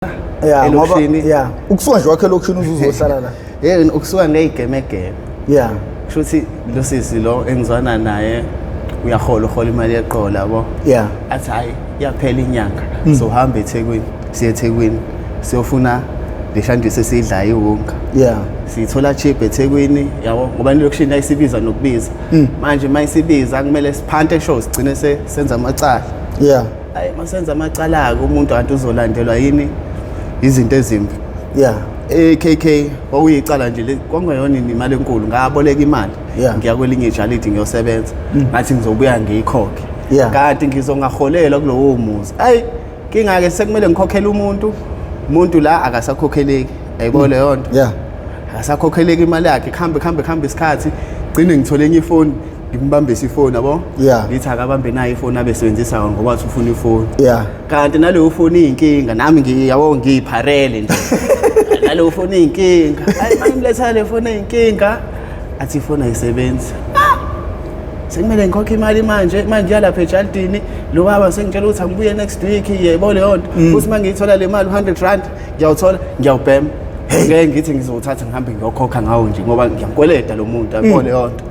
Yeah, ngoba Elokishini. yeah, ukusuka nje wakhe elokishini uze uzohlala la. Yey, ukusuka ngeyigemegeme. Yeah. Kusho ukuthi lo sisi lo engizwana naye uyahola, uhola imali yeqola, yabo. Athi hayi, iyaphela inyanga, sohamba eThekwini, siye eThekwini siyofuna le shandisi esiyidlayo, iwunga. Siyithola cheap eThekwini, yabo, ngoba elokishini ayisibiza nokubiza. Manje mayisibiza kumele siphante show, sigcine senza amacala. Hayi, masenza amacala-ke, umuntu kanti uzolandelwa yini, izinto ezimbi. AKK kwakuyicala nje kwakungeyona imali enkulu, ngaboleka imali. Ngiya kwelinye ijalidi ngiyosebenza, ngathi ngizobuya ngiyikhokhe. Kanti ngizongaholelwa kulowo muzi. Ayi, kingake sekumele ngikhokhele umuntu, umuntu la akasakhokheleki, ayibona leyo nto. Akasakhokheleki imali yakhe, kuhambe kuhambe kuhambe isikhathi, gcine ngithole enye ifoni, ngimbambise ifoni, yabo. Ngithi akabambe nayo ifoni abesebenzisa yona ngoba wathi ufuna ifoni. Kanti naleyo foni iyinkinga, nami yabo, ngiyipharele nje. Naleyo foni iyinkinga. Hayi, mangimletha le foni eyinkinga, athi ifoni ayisebenzi. Ah! Sekumele ngikhokhe imali manje, manje ngiyalapha ejalidini, lo baba sengitshela ukuthi angibuye next week, yebo leyo nto. Futhi mangiyithola le mali 100 rand, ngiyawuthola, ngiyawubhema. Ngeke ngithi ngizowuthatha ngihambe ngiyokhokha ngawo nje ngoba ngiyamkweleta lo muntu, yabo leyo nto.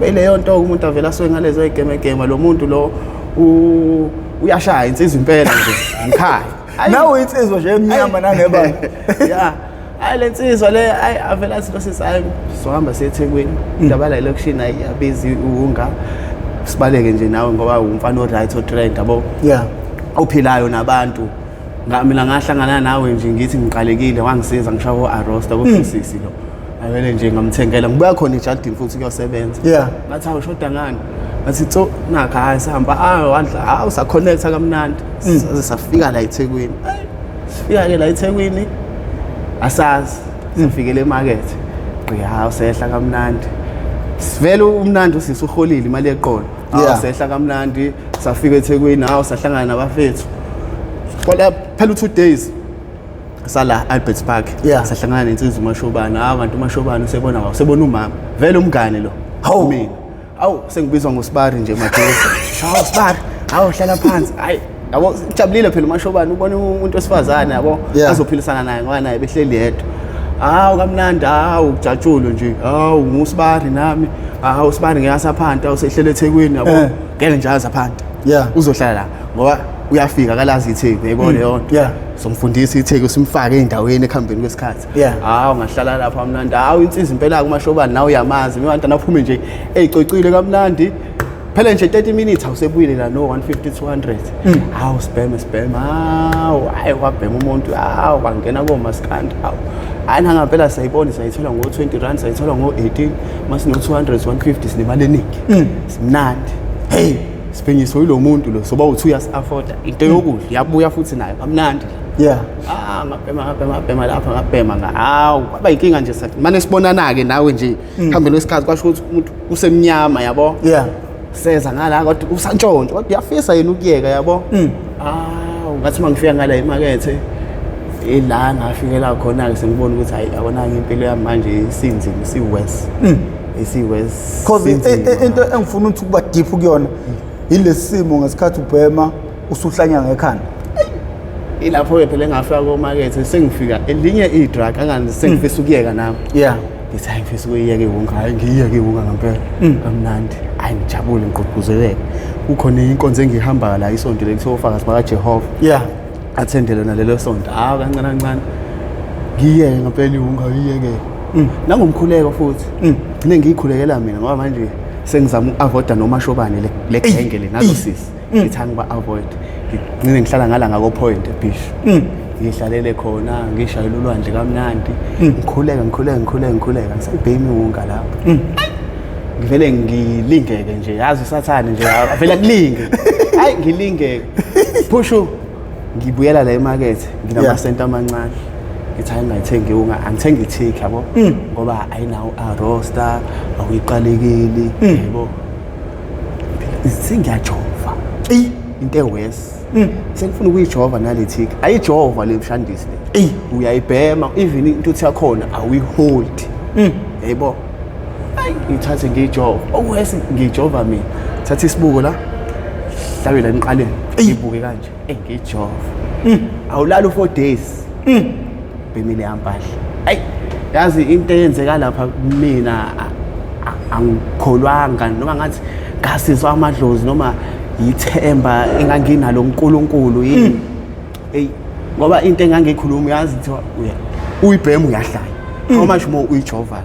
Beleyo nto umuntu avela asuke ngalezo egemegema, lo muntu lo uyashaya insizwa impela nje ngikhaya. Ayi. Nawe insizwa nje emnyama nangebala. Ya, hayi, le nsizwa le, hayi, avela athi lo sisi, hayi, sohamba siye eThekwini, indaba la elokishini ayiyabizi uwunga, sibaleke nje nawe ngoba umfana o-right, o-trend, yabo, ophilayo nabantu. Mina ngahlangana nawe nje, ngithi ngiqalekile, wangisiza, ngishaya o-arosta kosisi lo, avele nje ngamthengela, ngibuya khona ejardini futhi kuyosebenza. Ngathi awu, shoda ngani? Ngathi tso nakha, hayi, sihamba, ah, wadla, hawu, sa-connecta kamnandi, saze safika la eThekwini. Ayi, sifika-ke la eThekwini, asazi sifikele emakethe gqi, hawu, sehla kamnandi, sivele umnandi, usisi uholile imali yeqolo. Hawu, sehla kamnandi, safika eThekwini, hawu, sahlangana nabafethu kwala phela u-2 days sala Albert Park. Sahlangana nensizwa uMashobana. Hawu, kanti uMashobana usebona, usebona umama vele, umngane lo. Hawu. Mina, awu, sengibizwa ngosibari nje maduze. Hawu sibari, hawu, hlala phansi. Hayi, yabo, ujabulile phela uMashobana, ubona umuntu wesifazane, yabo, azophilisana naye ngoba naye behleli yedwa. Hawu, kamnandi, hawu, kujatshulwe nje, hawu, ngusibari nami, hawu, sibari ngiyasaphanta, awusehlele eThekwini, yabo. Ngeke nje azaphanta. Uzohlala la ngoba uyafika kalazi iTheku, yayibona leyo nto. Somfundisa iTheku, simfake ey'ndaweni ekuhambeni kwesikhathi. Hawu, ngahlala lapho kamnandi. Hawu, insizwa impela kumashobani, nawe uyamazi mina, aphume nje eyicocile kamnandi phela nje 30 minutes, awusebuyile la no 150 200. Hawu, sibheme sibheme, hawu, hayi, wabhema umuntu, hawu, bangena komaskandi, hawu, hayi, nangampela sayibona, sayithola ngo-20 rand, sayithola ngo-18, masino 200 150, sinemali eningi, simnandi. Hey, sibhenyiswe yilo muntu lo, soba uthi uyasi-afforda into yokudla, yabuya futhi nayo kamnandi. Ah, ngabhema, ngabhema, ngabhema lapha, ngabhema, hawu, kwaba inkinga nje, sathi mane sibonana-ke nawe nje kuhambeni kwesikhathi, kwasho ukuthi umuntu usemnyama, yabo. Seza ngala, kodwa usantshontsho, kodwa uyafisa yena ukuyeka, yabo. Awu, ngathi uma ngifika ngala emakethe, ila ngafikela khona-ke, sengibona ukuthi hayi, yabona-ke, impilo yami manje isinzima, isi-worse, isi-worse. Cause Sinzima. Into engifuna ukuthi ukuba deep kuyona yilesi simo ngesikhathi ubhema usuhlanya ngekhanda. Ilapho-ke phela engafika komakethe, sengifika elinye i-drug angani, sengifisa ukuyeka nami. Ngithi hayi, ngifisa ukuyiyeka iwunga, hayi, ngiyiyeke iwunga ngampela kamnandi, hayi, ngijabule, ngigqugquzeleke. Kukhona inkonzo engiyihambayo la, isonto lekuthiwa oFakazi bakaJehova. Athende lona lelo sonto. Hawu, kancane kancane ngiyeke ngempela iwunga, ngiyeke nangomkhuleko futhi, gcine ngiyikhulekela mina ngoba manje sengizama uku-avoida nomashobane le genge le nalo sisi, ngithi angiba-avoid, ngigcine ngihlala ngala ngako-Point eBhishi, ngihlalele khona, ngishayela ulwandle kamnandi, ngikhuleka, ngikhuleka, ngikhuleka, ngikhuleka, ngisayibhemi iwunga lapho, ngivele ngilingeke nje, yazi usathane nje avele kulinge, hayi, ngilingeke phushu, ngibuyela la emakethe nginamasenti amancane, ngithi hayi, ngingayithengi iwunga, angithengi i-tik, yabo, ngoba ayinawo arosta, awuyiqalekeli, yabo, sengiyajova. Into e-worse, sengifuna ukuyijova nale tik, ayijova le mshandisi le, uyayibhema, even intuthu yakhona awuyihold, yayibona. Ayi, ngithathe ngiyijova, oku-worse ngiyijova mina, thatha isibuko la, hlabe la emqaleni, ngibuke kanje, ngiyijova. Awulali u-4 days. Bhemile yampahla. Ayi, yazi into eyenzeka lapha mina angikholwanga, noma ngathi ngasizwa amadlozi noma yithemba enganginalo uNkulunkulu yini. Hey, ngoba into engangiyikhuluma, yazi, kuthiwa uyibhema uyahlanya, how much more uyijova?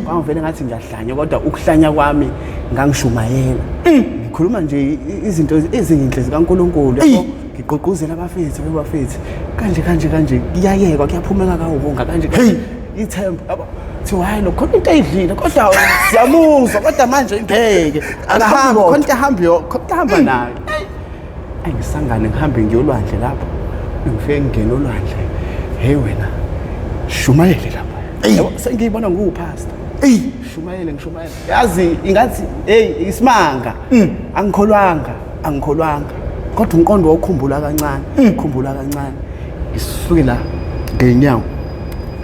Kwangivele ngathi ngiyahlanya, kodwa ukuhlanya kwami ngangishumayela, ngikhuluma nje izinto ezinhle zikaNkulunkulu, yabo, ngigqugquzela abafethu, bafethu, kanje kanje kanje, kuyayekwa, kuyaphumeka kawubonga kanje kanje, ithemba, yabo. Thiwa hayi, lo khona into eyidlile, kodwa siyamuzwa, kodwa manje ngeke akahambi, khona into ehambi, khona into ehamba nayo. Ayi, ngisangane, ngihambe ngiyolwandle lapho, ngifike ngingena olwandle, hey wena, shumayele lapha. Yabo, sengiyibona nguwupastor. Shumayele, ngishumayele, yazi ingathi hey, isimanga. Angikholwanga, angikholwanga, kodwa umqondo wawukhumbula kancane, ukhumbula kancane. Ngisuke la ngeenyawo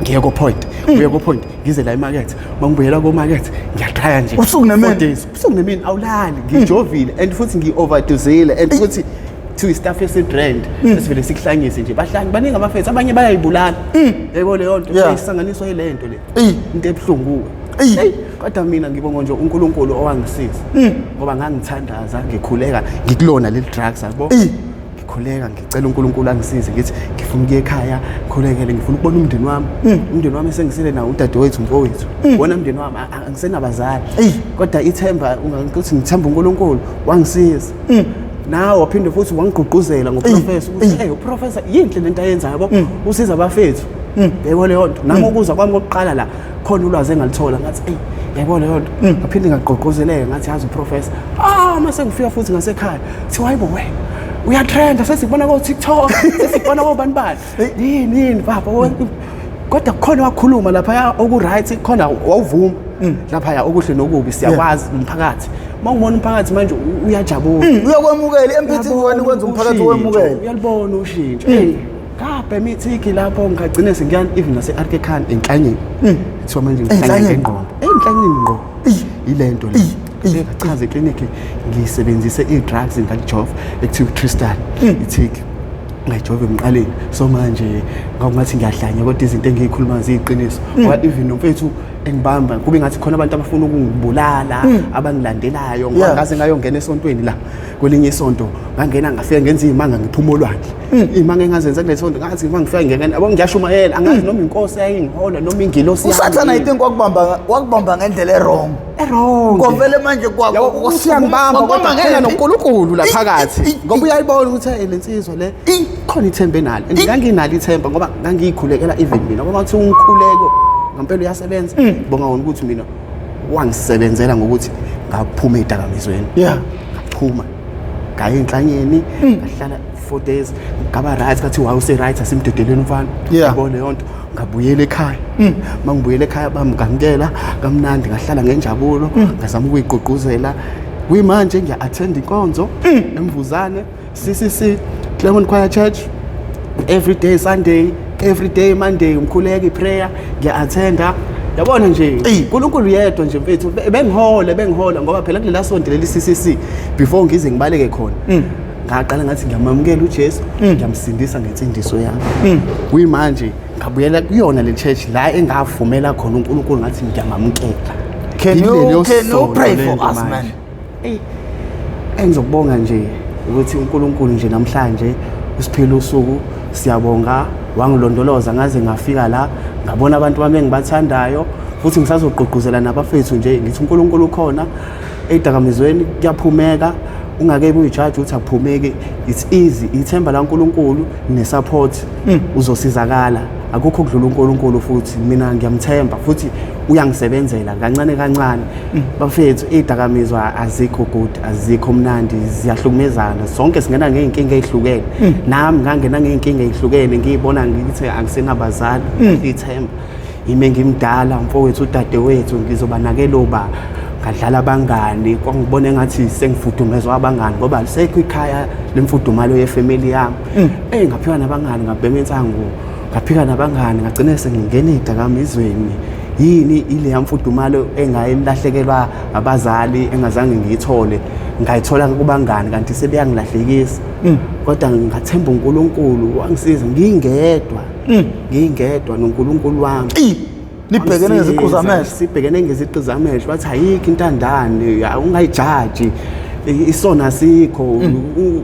ngiye ko-point, ngiye ko-point, ngize la emakethe. Uma ngibuyela komakethe ngiyatraya nje. Ubusuku nemini? 4 days, ubusuku nemini, awulali. Ngijovile and futhi ngi-overdosile and futhi kuthiwa i-stuff esi-brand esivele sikuhlanyise nje. Bahlanye baningi abafethu, abanye bayayibulala, yebo, leyo nto. Isanganiswa yile nto le, into ebuhlungu-ke. Eyi, kodwa mina ngibonga nje uNkulunkulu owangisiza, ngoba ngangithandaza, ngikhuleka, ngikulona leli drugs, yabo. Ngikhuleka, ngicela uNkulunkulu angisize, ngithi ngifuna ukuya ekhaya, ngikhulekele, ngifuna ukubona umndeni wami, umndeni wami esengisile nawo, udadewethu, umfowethu, wona umndeni wami, angisenabazali. Kodwa ithemba, ungakuthi ngithemba uNkulunkulu, wangisiza nawe, waphinde futhi wangigqugquzela ngoprofessor ukuthi hey, uprofessor yinhle lento ayenzayo, yabo, usiza abafethu, yebo, leyo nto. Nami ukuza kwami kokuqala la khona ulwazi engalithola, ngathi eyi, yabo, leyo nto. Ngaphinde ngagqugquzeleka, ngathi yazi uprofessor, mase ngifika futhi ngasekhaya kuthiwa hayibo wena uyatrenda, sesikubona ko-TikTok, sesikubona kobani bani, yini yini baba. Kodwa kukhona wakhuluma laphaya oku-right, khona wawuvuma laphaya okuhle nokubi, siyakwazi umphakathi. Uma ungibona umphakathi manje uyajabula. Uyakwemukela i-MPT wena, kwenza umphakathi wemukele. Uyalibona ushintsho. Hey, ngabhema ithiki lapho, ngagcine sengiyani even nase-RK Khan enhlanyeni. Kuthiwa manje ngihlanya Enhlanyeni? ngengqondo, enhlanyeni ngqo, yile nto le. Ngachaza eklinikhi, ngisebenzise i-drugs, ngalijova ekuthiwa i-Tristan, ithiki ngayijova emqaleni. So manje ngakungathi ngiyahlanya, kodwa izinto engiyikhuluma ziyiqiniso, ngoba even nomfethu engibamba kube ngathi khona abantu abafuna ukungibulala, abangilandelayo, ngoba ngaze ngayongena esontweni la kwelinye isonto, ngangena, ngafika ngenza iy'manga, ngiphuma olwandle, iy'manga engazenza kule sonto. Ngathi uma ngifika ngingena, yabo, ngiyashumayela, angazi noma inkosi yayingihola noma ingilosi yami Usathana, I yini. think wakubamba ngendlela e-wrong. E-wrong. Kovele manje Yabo, usiyangibamba, kodwa wakubamba khona ngempi. noNkulunkulu la phakathi, ngoba uyayibona ukuthi hey, le nsizwa le khona ithemba enalo, and nganginalo ithemba ngoba ngangiyikhulekela even mina, ngoba ngathi umkhuleko ngempela uyasebenza. Bonga wona ukuthi mina wangisebenzela ngokuthi ngaphuma ey'dakamizweni. Ngaphuma ngaya enhlanyeni, ngahlala 4 days, ngaba right. Kathi wawu use-right, asimdedeleni umfana. Yabo leyo nto. Ngabuyela ekhaya, uma ngibuyela ekhaya bamngamukela kamnandi, ngahlala ngenjabulo, ngazama ukuyigqugquzela. Kuyimanje ngiya-attend inkonzo eMvuzane CCC, Claremont Choir Church, every day Sunday, every day Monday, umkhuleko, i-prayer ngiya-attenda, yabona nje. uNkulunkulu yedwa nje mfethu, bengihole, bengihola, ngoba phela kulela sonto leli CCC, before ngize ngibaleke khona, ngaqala ngathi ngiyamamukela uJesu, ngiyamsindisa ngensindiso yami. Kuyimanje ngabuyela kuyona le church la engavumela khona uNkulunkulu, ngathi ngiyamamukela. Can you pray for us, man? Eyi, engizokubonga nje ukuthi uNkulunkulu nje namhlanje usiphile usuku, siyabonga, wangilondoloza ngaze ngafika la, ngabona abantu bami engibathandayo. Futhi ngisazogqugquzela nabafethu nje, ngithi uNkulunkulu ukhona, ey'dakamizweni kuyaphumeka, ungake uyijaji ukuthi akuphumeki. It's easy, ithemba laNkulunkulu ne-support, uzosizakala. Akukho kudlula uNkulunkulu, futhi mina ngiyamthemba, futhi uyangisebenzela kancane kancane. Bafethu, iy'dakamizwa azikho good, azikho mnandi, ziyahlukumezana. Sonke singena ngey'nkinga ey'hlukene. Nami ngangena ngey'nkinga ey'hlukene, ngiyibona ngithi angisenabazali, ithemba ime, ngimdala, mfowethu, udadewethu, ngizobanakela uba ngadlala abangani, kwangibona engathi sengifudumezwa abangani, ngoba lisekho ikhaya lemfudumalo yefamily yami. Eyi, ngaphika nabangani, ngabhema insangu, ngaphika nabangani, ngagcina sengingena ey'dakamizweni. Yini ileya mfudumalo engayilahlekelwa abazali, engazange ngiyithole? Ngayithola kubangani kanti sebeyangilahlekisa. Kodwa ngathemba uNkulunkulu wangisiza ngingedwa. Ngingedwa noNkulunkulu wami. Nibhekene ngeziqu zamehlo. Sibhekene ngeziqu zamehlo, wathi ayikho intandane, ungayijaji, isona sikho,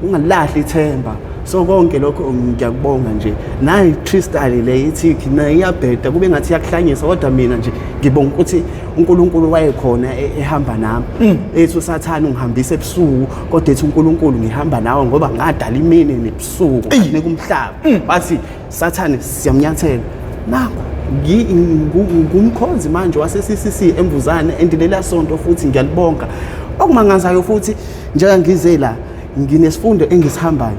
ungalahli ithemba. So konke lokho ngiyakubonga nje. Nayi crystal le ithi nayo iyabheda, kube ngathi iyakuhlanyisa, kodwa mina nje ngibonga ukuthi uNkulunkulu wayekhona ehamba nami. Ethi uSathane ungihambisa ebusuku, kodwa ethi uNkulunkulu ngihamba nawe ngoba ngadala imini nebusuku, nganika umhlaba. Wathi Sathane siyamnyathela. Nakho ngumkhonzi manje wase-CCC eMvuzane, and lela sonto futhi ngiyalibonga. Okumangazayo futhi njengoba ngize la nginesifundo engisihambayo.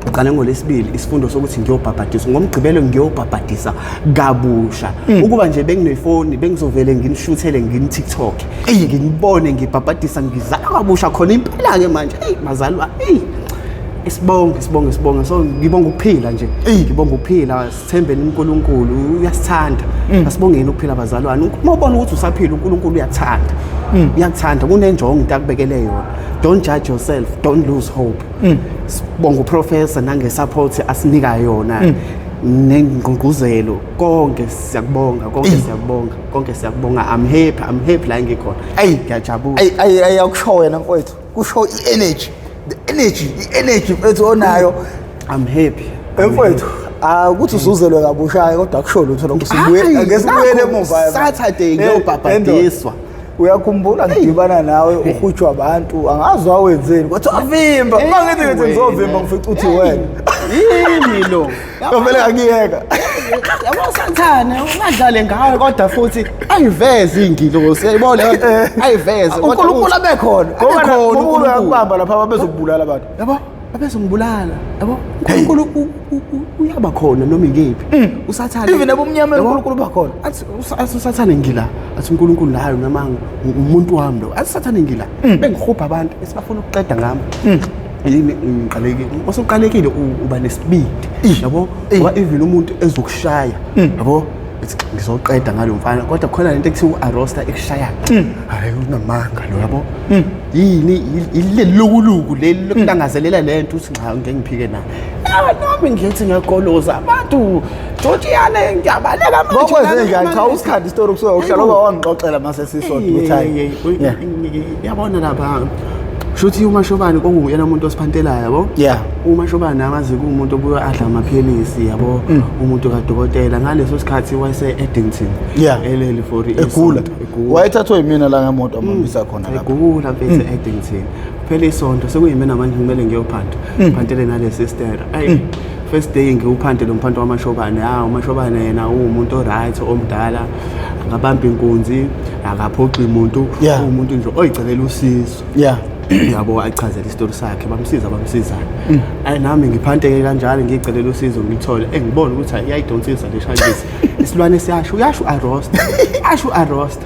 Uqale ngolesibili isifundo sokuthi ngiyobhabhadiswa ngomgqibelo, ngiyobhabhadisa kabusha. Ukuba nje benginefoni bengizovele nginishuthele ngini-TikTok, nginibone ngibhabhadisa ngizalwa kabusha khona impela-ke manje. Eyi bazalwa, eyi isibonge sibonge sibonge. So ngibonga ukuphila nje, ngibonga ukuphila. Sithembeni uNkulunkulu, uyasithanda. Asibongeni ukuphila bazalwane. Uma ubona ukuthi usaphila, uNkulunkulu uyakuthanda, uyakuthanda, kunenjongo into akubekele yona. Don't judge yourself, don't lose hope. Sibonga uprofessor nange-support asinika yona nengqungquzelo. Konke siyakubonga, konke siyakubonga, konke siyakubonga. I'm happy, I'm happy la engikhona. Ayi. Ngiyajabula. Ayi ayi ayi, akusho wena mfowethu, kusho i-energy, the energy, i-energy mfowethu onayo. I'm happy. Mfowethu, ukuthi usuzelwe kabusha kodwa akusho lutho lokho. Sibuye Hayi, ake sibuyele nakho, emuva. Saturday ngiyobhabhadiswa. Uyakhumbula ngidibana nawe uhutshwa abantu, angazi wawenzeni, kwathiwa vimba. Uma ngithi ngizovimba, ngifica uthi wena Yimi lo. Ngavele ngakuyeka. Yabo Sathane ungadlale ngawe, kodwa futhi ayiveze iy'ngilosi, uyayibona, ayiveze kodwa uNkulunkulu abe khona. Abe khona uNkulunkulu uNkulunkulu. Uyakubamba lapha, babezokubulala abantu. Yabo, babezongibulala, yabo. uNkulunkulu uyaba khona noma ikephi uSathane. Even ebumnyameni Yabo? uNkulunkulu uba khona. Athi uSathane ngila, athi uNkulunkulu nayo noma umuntu wami lo. Athi uSathane ngila, bengihupha abantu esibafuna ukuqeda ngami. Yini ngiqalekile, usuqalekile, uba nesibindi, yabo, ngoba even umuntu ezokushaya, yabo, ethi ngizoqeda ngalo mfana, kodwa khona lento ekuthiwa u-arosta ekushaya, hayi unamanga lo, yabo. Yini ileli lukuluku leli lokulangazelela lento, uthi cha, ngeke ngiphike naye. Ah, nami ngithi ngiyagoloza abantu jotshiyane, ngiyabaleka manje. Ngokwenze njani? Cha, usikhandi isitori kusuka uhlala oba wangixoxela mase sisodwa ukuthi hayi. Yeah. Yabona lapha, shuthi uMashobane kwakunguyena umuntu osiphantelayo, yabo. UMashobane amazi kuwumuntu obuye adla amaphilisi, yabo, umuntu kadokotela. Ngaleso sikhathi wayese-Addington eleli for Egula. isonto, egula. Wayethathwe yimina la ngemoto, amhambisa khona lapha. Egula mfethu e-Addington, phela isonto sekuyimina manje kumele ngiyophanta, phantele nale sister. Ayi, first day ngiwuphante lo mphanto waMashobane. Ha, uMashobane yena uwumuntu o-right, omdala, akabambi inkunzi, akaphoxi umuntu. Uwumuntu nje oyicelela usizo, yabo. Achazela isitori sakhe, bamsiza, bamsizayo. Ayi, nami ngiphanteke kanjalo, ngiyicelela usizo, ngilithole. Engibona ukuthi hayi, iyayidonsisa le shayisi, isilwane siyasho, uyasho u-arosta, asho u-arosta.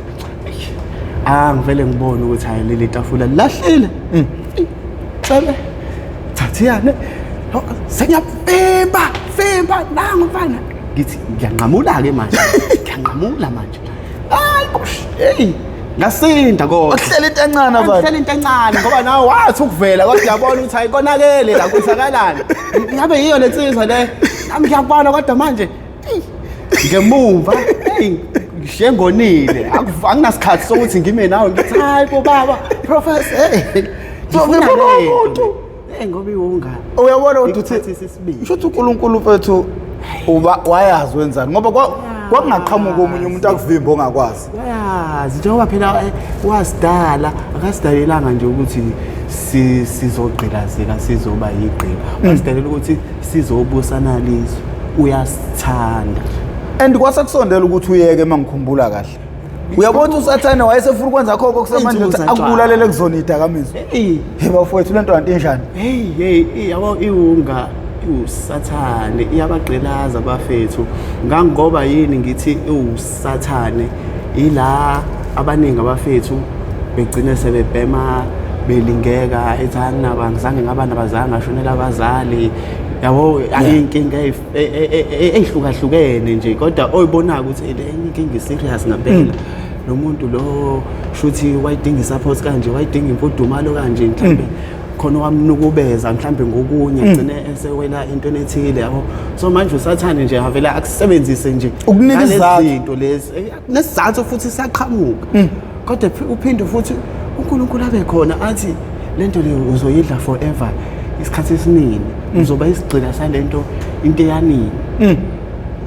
Ah, ngivele ngibone ukuthi hayi, leli tafula lilahlile. Cele thathiyane, sengiyavimba vimba nangu mfana, ngithi ngiyanqamula-ke manje, ngiyanqamula manje. Hayi bosh, hey, ngasinda kodwa. Wakuhlela into encane abantu. Angihlela into encane ngoba nawe wathi ukuvela, kodwa uyabona ukuthi ayikonakele la, kwenzakalani, ngabe yiyo le nsizwa le? Nami ngiyakubona, kodwa manje eyi, ngemumva eyi ngishiye ngonile. Anginasikhathi sokuthi ngime nawe ngithi hayi bo baba professor, hey, ngifuna ngifuna le nto. umuntu. Eh, ngoba iwunga Uyabona ukuthi uthi Ikuphathisa isibindi. Shuthi uNkulunkulu mfethu uba wayazi wenzani, ngoba kwakungaqhamuka omunye umuntu akuvimba ongakwazi. Yazi njengoba phela wasidala, akasidalelanga nje ukuthi sizogqilazeka, sizoba yigqila. Wasidalela ukuthi sizobusa nalizwe, uyasithanda. And kwase kusondela ukuthi uyeke, mangikhumbula kahle. Uyabona ukuthi uSathane wayesefuna ukwenza khokho kusemandleni ukuthi Iy'nsuku akubulalele kuzona idakamizwa. Hey. Hey bafowethu, lento kanti injani? Hey hey, yabo, iwunga iwusathane, iyabagqilaza abafethu. Ngangoba yini ngithi iwusathane? Ila abaningi abafethu begcine sebebhema, belingeka, ethi anginaba, ngizange ngaba nabazali, ngashonela abazali, yabo, ayinkinga ey'hlukahlukene nje, kodwa oyibonayo ukuthi le enye inkinga i-serious ngempela. Lo muntu lo shuthi wayidinga i-support kanje, wayidinga imfudumalo kanje, mhlambe khona wamnukubeza mhlambe ngokunye, agcine esewela entweni ethile, yabo. So manje usathane nje avela akusebenzise nje Ukunika ngalezi isizathu. zinto lezi. Nesizathu futhi siyaqhamuka, kodwa uphinde futhi uNkulunkulu abe khona athi lento le uzoyidla forever, isikhathi esiningi uzoba isigcila salento, into eyaningi,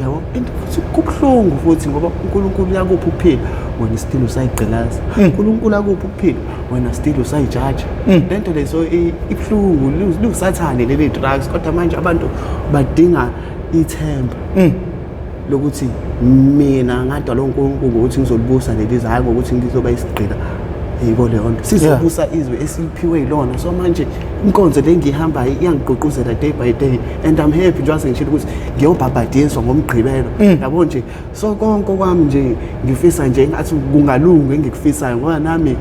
yabo. Into futhi kubuhlungu futhi ngoba uNkulunkulu uyakupha ukuphila, wena still usayigqilaza. uNkulunkulu akupha ukuphila, wena still usayijaja lento le. So ibuhlungu, liwusathane leli drugs, kodwa manje abantu badinga ithemba lokuthi mina ngadalwa uNkulunkulu ngokuthi ngizolibusa leli zwe, hayi ngokuthi ngizoba isigqila, yiko leyo nto. Sizobusa izwe esiliphiwe yilona. So manje inkonzo le engiyihambayo iyangigqugquzela day by day and I'm happy njengoba sengishilo ukuthi ngiyobhabhadiswa ngoMgqibelo, yabo nje. So konke kwami nje ngifisa nje engathi kungalunga engikufisayo, ngoba nami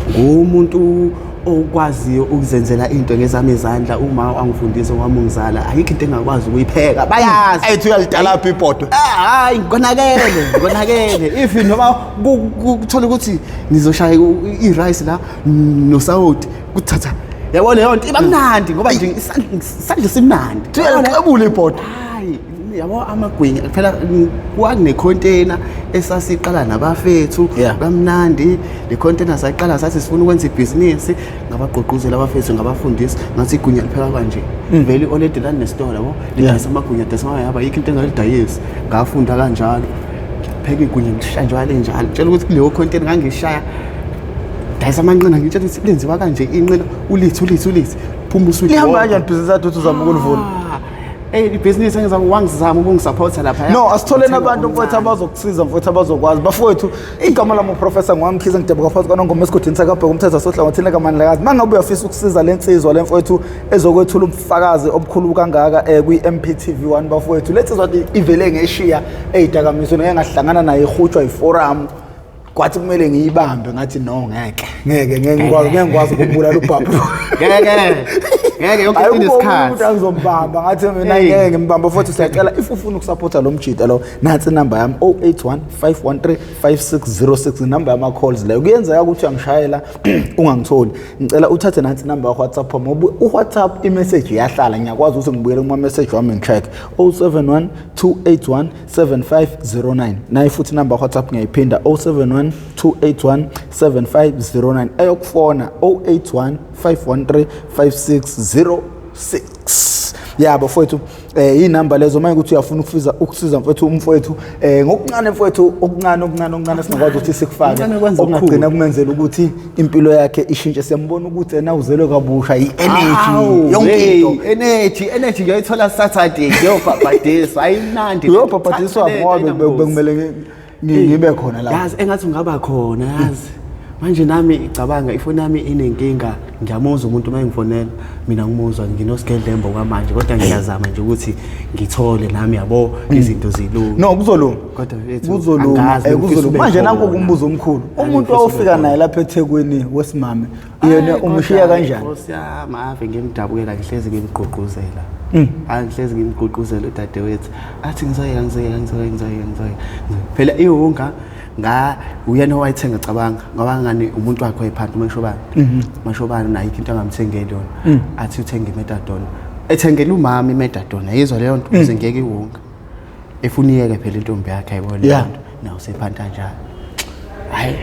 ngumuntu okwaziyo ukuzenzela into ngezami izandla. Uma angifundisa wami ungizala, ayikho into engakwazi ukuyipheka, bayazi. Ayithi uyalidalapha ibhodwe. Ah, hayi, ngonakele, ngonakele. If noma kuthola ukuthi ngizoshaya i-rice la nosawoti, kuthatha, yabo, leyo nto iba mnandi ngoba nje isandla simnandi. Uyalixebula ibhodwe. Hayi, yabo, amagwinya phela kwakune-container esasiqala nabafethu. Kamnandi le container, sayiqala sathi sifuna ukwenza ibhizinisi, ngabagqugquzela abafethu, ngabafundisa, ngathi igwinya lipheka kanje. Vele i-oledi lalinesitolo, yabo, lidayisa amagwinya, dayisa amagwinya, yaba yikho into engalidayisi. Ngafunda kanjalo, pheka igwinya ngishaya njalo njalo, tshela ukuthi kuleyo container ngangishaya dayisa amanqina, ngitshela ukuthi lenziwa kanje inqina, ulithi ulithi ulithi phuma uswidi. Lihamba kanjani ibhizinisi lakho uthi uzama ukulivula? Ibhizinisi engizama, wangizama ukungisupporta lapha. No, asitholeni abantu, mfowethu, abazokusiza, mfowethu, abazokwazi. Bafowethu, igama lami uProfessor ngwamkhize, ngidabuka phakathi kwaNongoma esigodini sakabheka umthetho sohlangothini likaMandlakazi. Uma ngabe uyafisa ukusiza le nsizwa le, mfowethu, ezokwethula ubufakazi obukhulu kangaka kwi-MPTV 1, bafowethu, le nsizwa ivele ngeshiya ey'dakamizweni, ngeke ngahlangana naye ihutshwa iforum, kwathi kumele ngiyibambe, ngathi no, ngeke, ngeke, ngeke ngikwazi, ngeke ngikwazi ukubulala ubhabhu. Ngeke, ngeke, yonke into Ayikho inesikhathi. umuntu angizombamba, ngathi mina Hey. ngeke ngimbamba. Futhi siyacela, if ufuna ukusupporta lo mjita lo, nansi inamba yami, 081 513 5606, inamba yama-calls leyo. Kuyenzeka ukuthi uyangishayela ungangitholi, ngicela uthathe nansi inamba yakho-WhatsApp, ngoba u-WhatsApp imessage iyahlala, ngiyakwazi ukuthi ngibuyele kuma-message wami ngi-check, 071 281 7509. Nayi futhi inamba WhatsApp, ngiyayiphinda, 071 281 7509. Eyokufona, 081 513 5606. Yabo mfowethu, inamba lezo manje ukuthi uyafuna ukufiza ukusiza mfowethu, umfowethu ngokuncane, mfowethu, okuncane, okuncane, okuncane singakwazi ukuthi sikufake Okuncane kwenza okungagcina okukhulu. kumenzela ukuthi impilo yakhe ishintshe. Siyambona ukuthi yena uzelwe kabusha, i-energy Awu, yonke hey, into. Energy, energy ngiyayithola Saturday, ngiyobhabhadiswa, ayimnandi. Uyobhabhadiswa ngoba bekumele ngibe khona la. Yazi, engathi ungaba khona, yazi. Manje nami icabanga ifoni yami inenkinga, ngiyamuzwa umuntu uma engifonela, mina ngimuzwa nginosigedlembo kwamanje, kodwa ngiyazama nje ukuthi ngithole nami, yabo, izinto zilunge. No, kuzolunga. Kodwa mfethu, Kuzolunga. angazi, ngifisa Kuzolunga. ube Manje nanku khona. kumbuzo omkhulu, Nami umuntu ngifisa ube owufika khona. naye lapha eThekwini wesimame, yena Hayi, umshiya kodwa, kanjani? Nkosi yami, ave ngimdabukela, ngihlezi ngimgqugquzela. Hayi, ngihlezi ngimgqugquzela udadewethu, athi ngizoyeka, ngizoyeka, ngizoyeka, ngizoyeka, ngizoyeka. Phela iwunga nga uyena owayithenga, cabanga, ngoba ngani umuntu wakhe wayephansi uMashobane. Mashobane naye into angamthengeli yona, athi uthenga imethadone, ethengela umama imethadone, ayizwa leyo nto ukuze ngiyeke iwunga, efuna iyeke phela intombi yakhe, ayibona leyo nto, nawu sephanta njalo. Hayi,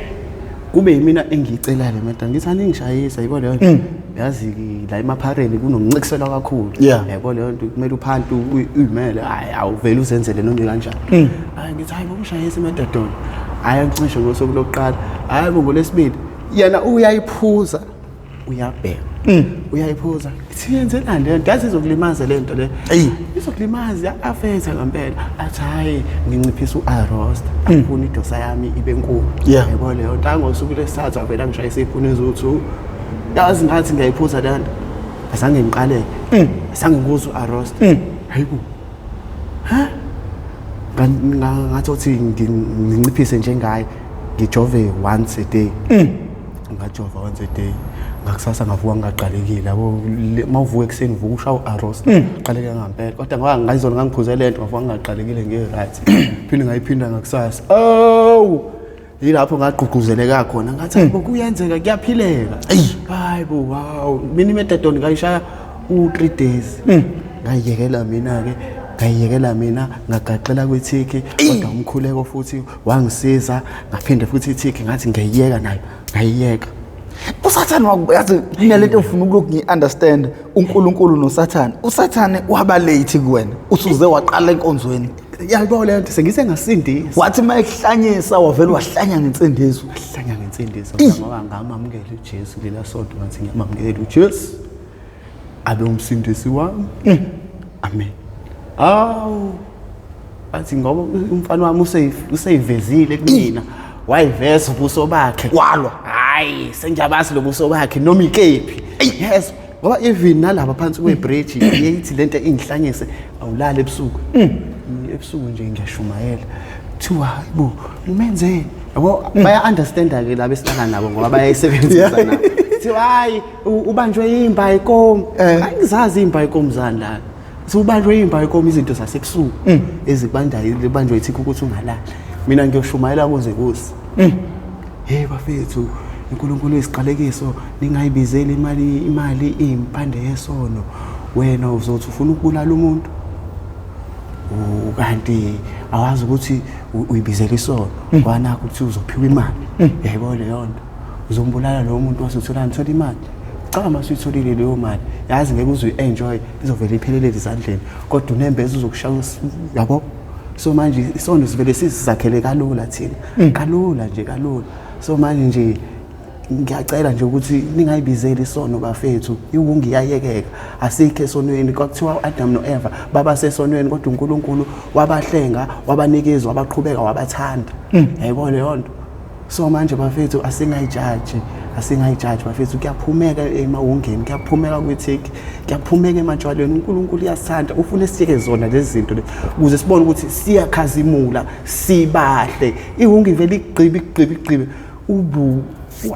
kube yimina engiyicela le methadone, ngithi aningishayisa, yiko leyo nto. Yazi la emaphareni kunokuncikiselwa kakhulu. Yabo leyo nto, kumele uphanti uyimele, hayi, awuvele uzenzele noma kanjani. Hayi, ngithi hayi, ngokushayisa imethadone, hayi, angicishe ngosuku lokuqala, hayi bo, ngolwesibili yena uyayiphuza, uyabhema, uyayiphuza. Ithi yenzelani le nto? Yazi izokulimaza le nto le. Eyi. Izokulimaza, ya-affecta ngempela. Athi hhayi, nginciphisa u-arost, angifuni idosa yami ibe nkulu. Yabo leyo nto. Angosuku lwesithathu avele angishayise iy'puni eziwu-two. Yazi ngathi ngiyayiphuza le nto, azange ngiqaleke, azange ngikuzwe u-arost. Hayi bo, ha. Ngathi uthi nginciphise njengaye, ngijove once a day. Ngajova once a day, ngakusasa ngavuka ngingaqalekile, yabo. Uma uvuka ekuseni, uvuka ushaya u-arost, qaleke ngampela. Kodwa ngoba ngayizona ngangiphuze le nto, ngavuka ngingaqalekile, nge-right. Phinde ngayiphinda ngakusasa, awu. Yilapho ngagqugquzeleka khona, ngathi hayibo, kuyenzeka, kuyaphileka. Hayi bo, wow, mina i-methadone ngayishaya u-3 days, ngayiyekela mina-ke, ngayiyekela mina, ngagaxela kwithiki. Kodwa umkhuleko futhi wangisiza, ngaphinde futhi ithiki ngathi ngiyayiyeka nayo, ngayiyeka. Usathane yazi kunalento engifuna ukulokhu ngi-understand, uNkulunkulu noSathane. USathane waba late kuwena, usuze waqala enkonzweni. Yayibona leyo nto, sengise ngasindisa. Wathi uma ekuhlanyisa, wavele wahlanya ngensindiso. Hlanya ngensindiso, ngoba ngamamukela uJesu lela sonto, ngathi ngiyamamukela uJesu abe umsindisi wami, amen. Awu, athi ngoba umfana wami useyivezile kumina, wayiveza ubuso bakhe. Walwa. Hayi, sengiyabazi lo buso bakhe noma ikephi. Yes, ngoba even nalapha phansi kwebridge iyeyithi lento ingihlanyise, awulali ebusuku, ebusuku nje ngiyashumayela, kuthiwa hayibo, umenzeni, yabo, baya understanda ke laba esihlala nabo ngoba bayayisebenzisa nabo. Kuthiwa hayi, ubanjwe imbayikomu. Angizazi imbayikomu zani la. So ubanjwe imbayikomu, izinto zasebusuku ezikubandayo, libanjwe ithikho ukuthi ungalali. Mina ngiyoshumayela kuze kusi. Hey bafethu, uNkulunkulu isiqalekiso, ningayibizeli imali, imali iyimpande yesono. Wena uzothi ufuna ukubulala umuntu, kanti awazi ukuthi uyibizela isono kwanakho ukuthi uzophiwa imali. Uyayibona leyo nto, uzombulala lowo muntu, wasutholani? Thola imali. Cha, uma usuyitholile leyo mali, yazi ngeke uze uyi-enjoy, izovele iphelelele ezandleni, kodwa unembeza uzokushaya yabo. So manje isono sivele sizakhele kalula thina, kalula nje, kalula. So manje nje ngiyacela nje ukuthi ningayibizeli isono bafethu, iwungu iyayekeka, asikho esonweni. Kwakuthiwa u-Adam no-Eva baba sesonweni, kodwa uNkulunkulu wabahlenga, wabanikeza, wabaqhubeka wabathanda. Yayibona leyo nto. So manje bafethu, asingayijaji, asingayijaji bafethu. Kuyaphumeka emawungeni, kuyaphumeka kwithiki, kuyaphumeka ematshwaleni. UNkulunkulu uyasithanda, ufuna siyeke zona lezi zinto le ukuze sibone ukuthi siyakhazimula, sibahle. Iwungu ivele igqibe, igqibe, igqibe, ubu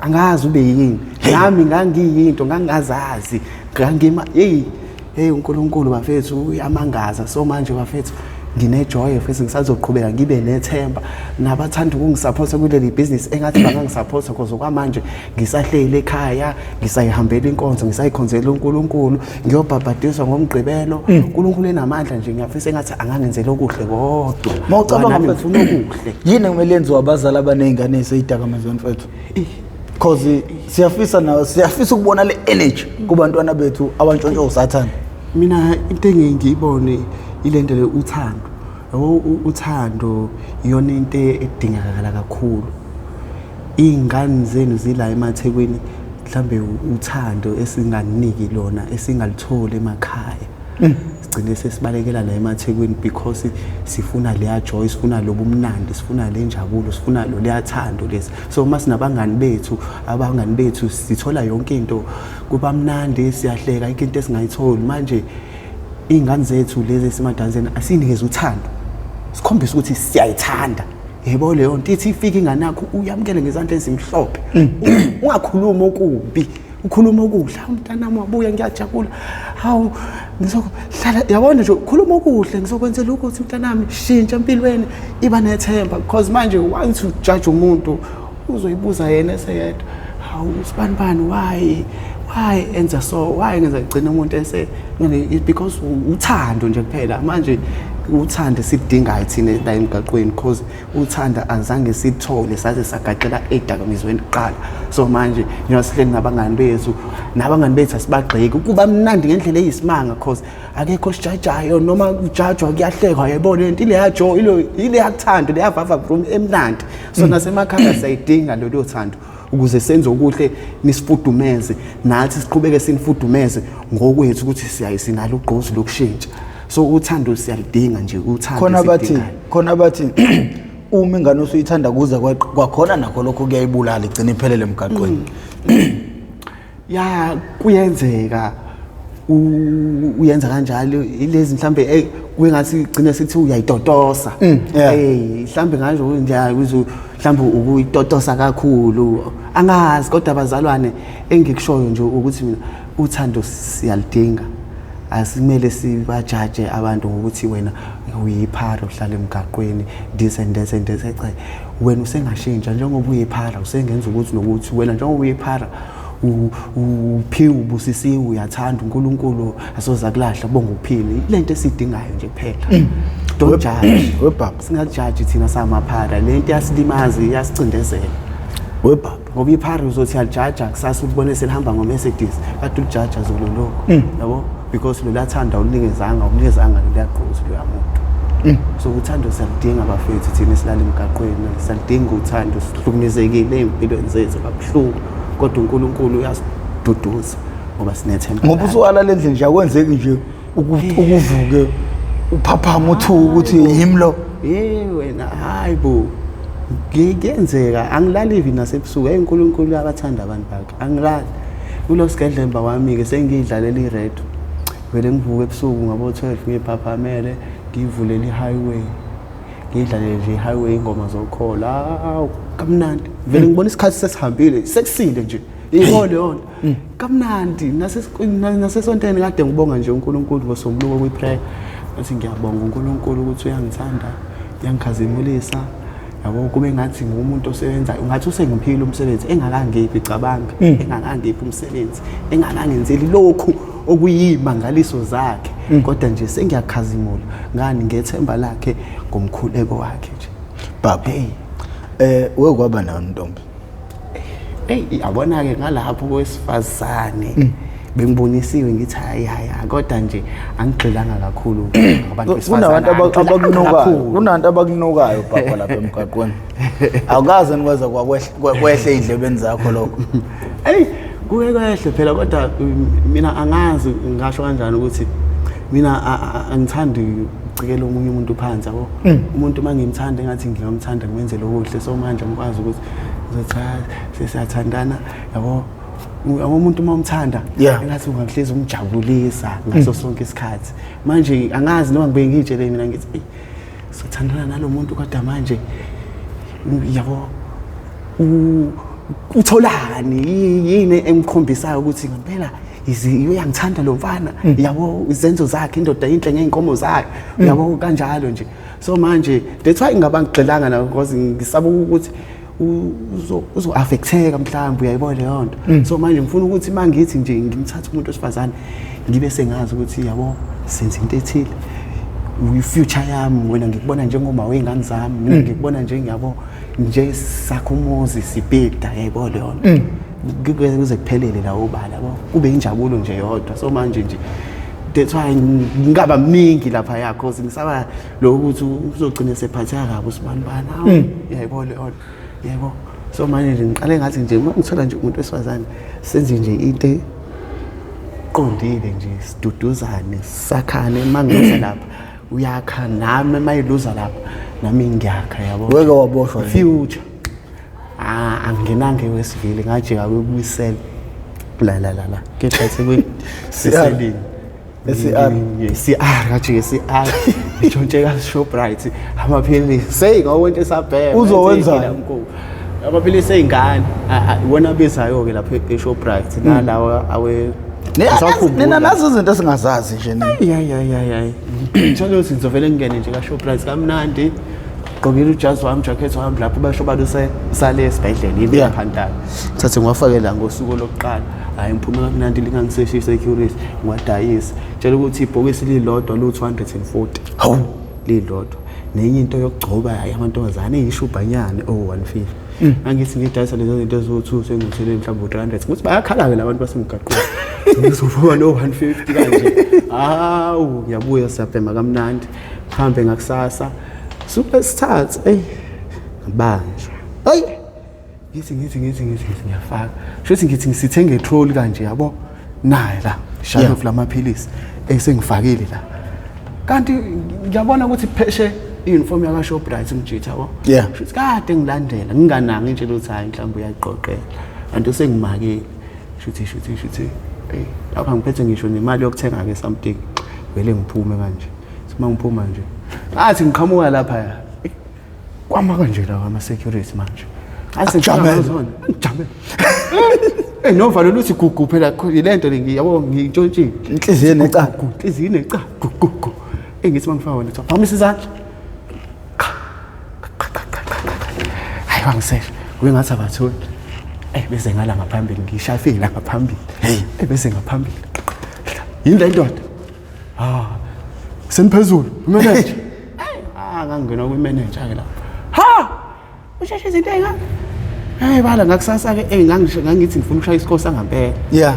angazi ube yini. Nami ngangiyinto ngangingazazi, ngangima, hey hey, uNkulunkulu bafethu uyamangaza. So manje bafethu, ngine-joy futhi ngisazoqhubeka ngibe nethemba nabathanda ukungisaphotha kuleli bhizinisi, engathi bangangisaphotha, cause okwamanje ngisahleli ekhaya, ngisayihambela inkonzo, ngisayikhonzela uNkulunkulu, ngiyobhabhadiswa ngoMgqibelo. uNkulunkulu enamandla nje, ngiyafisa engathi angangenzela okuhle kodwa. Mawucabanga, nami mfethu, ngifuna okuhle. Yini ekumele yenziwe abazali abaney'ngane ey'seyidakamizweni, mfethu? Cause siyafisa nayo, siyafisa ukubona le energy kubantwana bethu abantshontshwa usathane. Mina into engike ngiyibone ile nto le, uthando, yabo. Uthando iyona into edingakala kakhulu. Iy'ngane zenu zila emaThekwini, mhlambe uthando esinganiki lona, esingalitholi emakhaya, sigcine sesibalekela la emaThekwini because sifuna leya joy, sifuna lobu mnandi, sifuna le njabulo, sifuna lo leya thando lesi. So uma sinabangani bethu, abangani bethu sithola yonke into, kuba mnandi, siyahleka, ayikho into esingayitholi. Manje iy'ngane zethu lezi esimadanseni, asinikeze uthando, sikhombise ukuthi siyayithanda. Yebo, leyo nto ithi ifike ingane yakho, uyamukele ngezandla ezimhlophe, ungakhulumi okubi, ukhuluma okuhle. "Hawu mntanami, wabuya, ngiyajabula. Hawu, ngizohlala, yabona nje, khuluma okuhle, ngizokwenzela ukuthi mntanami shintsha empilweni, iba nethemba." Because manje once ujudge umuntu, uzoyibuza yena eseyedwa, hawu sibani bani, why enza so, why ngenza? Gcina umuntu ese because uthando nje kuphela. Manje uthando esidingayo thina la emgaqweni, because uthando azange sithole, saze sagaxela ey'dakamizweni kuqala. So manje njengoba sihleli nabangani bethu, nabangani bethu asibagxeki, kuba mnandi ngendlela eyisimanga, cause akekho osijajayo, noma kujajwa kuyahlekwa. Yayibona lento, ileya joy, ileya thando, leya vava room emnandi. So nasemakhaya siyayidinga lolo thando ukuze senze okuhle, nisifudumeze nathi, siqhubeke sinifudumeze ngokwethu ukuthi siyaye sinalo ugqozi lokushintsha. So uthando siyalidinga nje, uthando Khona bathi esiludingayo. Khona bathi uma ingane usuyithanda kuze kwakhona nakho lokho kuyayibulala, igcina iphelele emgaqweni. Ya, kuyenzeka uyenza kanjalo, ilezi mhlambe kuyengathi gcina sithi uyayitotosa. Mhlambe ngasho nje uzu mhlambe ukuyitotosa kakhulu, angazi. Kodwa abazalwane, engikushoyo nje ukuthi mina uthando siyalidinga. Asimele sibajaje abantu ngokuthi wena uyiphara, uhlala emgaqweni, this and this and this. Cha, wena usengashintsha njengoba uyiphara, usengenza ukuthi nokuthi wena njengoba uyiphara uphiwe, ubusisiwe, uyathanda uNkulunkulu, asoza kulahla, bonga ukuphila. Lento esidingayo nje kuphela, don't judge. Webaba. Singajaji thina samaphara, lento iyasilimaza, iyasicindezela. Webaba. Ngoba iphara uzothi alijaja, kusasa ukubone selihamba ngo-Mercedes, kade ulijaja zolo lokho, yabo, because lolathanda awulinikezanga, awumnikezanga loluyagqozi loya muntu. So uthando siyaludinga, bafethu. Thina esilala emgaqweni siyaludinga uthando. Sihlukumezekile ey'mpilweni zethu kabuhlungu, kodwa uNkulunkulu uyasiduduza ngoba sinethemba Ngoba lakhe. Usuwalala endlini nje, akwenzeki nje ukuvuke uphaphama uthuke ukuthi yimi lo? Ye wena, hayi bo, kuyenzeka angilali even nasebusuku. Hey, uNkulunkulu uyabathanda abantu bakhe. Angilali kulo sigedlemba wami-ke, sengiyidlalela iredio, vele ngivuke ebusuku ngabo-12, ngiyiphaphamele, ngiyivulele i-highway, ngiyidlalele nje i-highway, ingoma zokhola. Hawu, kamnandi. Vele ngibona isikhathi sesihambile, sekusile nje, yiko leyo nto kamnandi. Nasesontweni kade ngibonga nje uNkulunkulu ngosombuluko kwi-prayer, ngathi ngiyabonga uNkulunkulu ukuthi uyangithanda, uyangikhazimulisa, yabo. Kube ngathi ngumuntu osebenzayo, ngathi usengiphile umsebenzi engakangiphi, cabanga, engakangiphi umsebenzi, engakangenzeli lokhu okuyimangaliso zakhe, kodwa nje sengiyakhazimula ngani, ngethemba lakhe, ngomkhuleko wakhe nje. Baba. Hey. Wekwaba nayo ntombi? Hey, yabona-ke, ngalapho kowesifazane bengibonisiwe, ngithi hayi hayi hayi, kodwa nje angigxilanga kakhulu ngabantu besifazane. Kunabantu Angigxilanga abakunukayo. kakhulu. Kunabantu abakunukayo, baba, lapha emgaqweni. Awukaze nikwaze kwehle ey'ndlebeni zakho lokho? Eyi, kuke kwehle phela, kodwa mina angazi ngingasho kanjani ukuthi mina angithandi ukucikela omunye umuntu phansi, yabo. Umuntu uma ngimthanda, engathi ngiyamthanda, ngimenzele okuhle. So manje angikwazi ukuthi ngizothi "Ah, sesiyathandana," yabo. Yabo, umuntu uma umthanda, engathi ungahlezi umjabulisa ngaso sonke isikhathi. Manje angazi noma ngibe ngiyitshele mina ngithi, "Eyi, sothandana nalo muntu," kodwa manje yabo, utholani, yini emkhombisayo ukuthi ngempela uyangithanda lo mfana, yabo? Izenzo zakhe, indoda inhle ngey'nkomo zayo, yabo, kanjalo nje. So manje that's why ngingaba ngigxilanga nayo, because ngisaba ukuthi uzo-affecteka mhlawumbe, uyayibona leyo nto. So manje ngifuna ukuthi uma ngithi nje ngimthatha umuntu wesifazane, ngibe sengazi ukuthi, yabo, senza into ethile, uyi-future yami wena, ngikubona njengoma wey'ngane zami mina, ngikubona njengiyabo nje sakho umuzi, sibhida, yayibona leyo nto. Kuze kuphelele la ubala, yabo, kube injabulo nje yodwa. So manje nje that's why ngingaba mningi lapha yakho, cause ngisaba lokhu ukuthi uzogcina sephatheka kabi usibanibani. Hawu, yayibona leyo nto, yebo. So manje nje ngiqale ngathi nje uma ngithola nje umuntu wesifazane, senze nje into eqondile nje, siduduzane, sakhane. Uma ngiluza lapha uyakha, nami uma iluza lapha nami ngiyakha, yabo. Weke waboshwa yini? Future. Ah, angingenanga eWestville, ngajika kwi-cell la la la la kepha eThekwini, seselini. SCR. CR, ngajika CR, ngitshontshe ka Shoprite amaphilisi, sey ngawonke esabhema. Uzowenzani? Amaphilisi ey'ngane iwona abizayo-ke lapho eShoprite, nalawa awe Ngisakhumbula. Nina nazi izinto esingazazi nje nina. Hayi hayi hayi hayi, ngithole ukuthi ngizovele ngingene nje ka-Shoprite kamnandi, gqokile ujazi wami, jacket wami, lapho basho baluse sale esibhedlela yini phantana, thathe ngiwafake la ngosuku lokuqala. Hhayi, ngiphume kamnandi, lingangiseshi i-security, ngiwadayise. Tshela ukuthi ibhokisi lilodwa lu-240. Hawu. Lilodwa. Nenye into yokugcoba, hhayi, amantombazane, eyishubhanyane o-150. Angithi ngidayisa lezo zinto eziwu-2, sengithele mhlawumbe u-300, ukuthi bayakhala-ke la bantu basemgaqweni, ngizovuka no-150 kanje. Hawu, ngiyabuya, siyabhema kamnandi, hambe ngakusasa suku lesithathu, eyi, ngabanjwa. Hayi, ngithi ngiyafaka, shuthi ngithi ngisithenge itroli kanje, yabo, naye la shalofu lamaphilisi esengifakile la, kanti ngiyabona ukuthi pheshe i-uniform yaka-Shoprite ngijitha, yabo. Shuthi kade ngilandela, nginganaki nje ukuthi hayi, mhlawumbe uyayiqoqela, kanti usengimakile. Shuthi eyi, lapha ngiphethe ngisho nemali yokuthenga-ke something, vele ngiphume kanje. Uma ngiphuma nje, ngathi ngiqhamuka lapha, kwama kanje lawa ama-security manje. Akujamele. Ngijamele. Eh novalo luthi gugu phela ilento le ngiyabo ngiyintshontshile. Inhliziyo enecala. Gugu, inhliziyo inecala. Gugu gugu. Engithi mangifaka wena kuthiwa phakamisa izandla. Hayi wangisesha. Kube ngathi abatholi. Eh bese ngala ngaphambili ngishafile la ngaphambili. Hey. Eh bese ngaphambili. Yini le ndoda? Ah. Seniphezulu. Manager. Ah ngangena kwi manager ke lapha. Ha! Usheshe izinto ey'ngaka. Hey bala ngakusasa ke eh ngangisho ngangithi ngifuna ukushaya isikole sangampela. Yeah.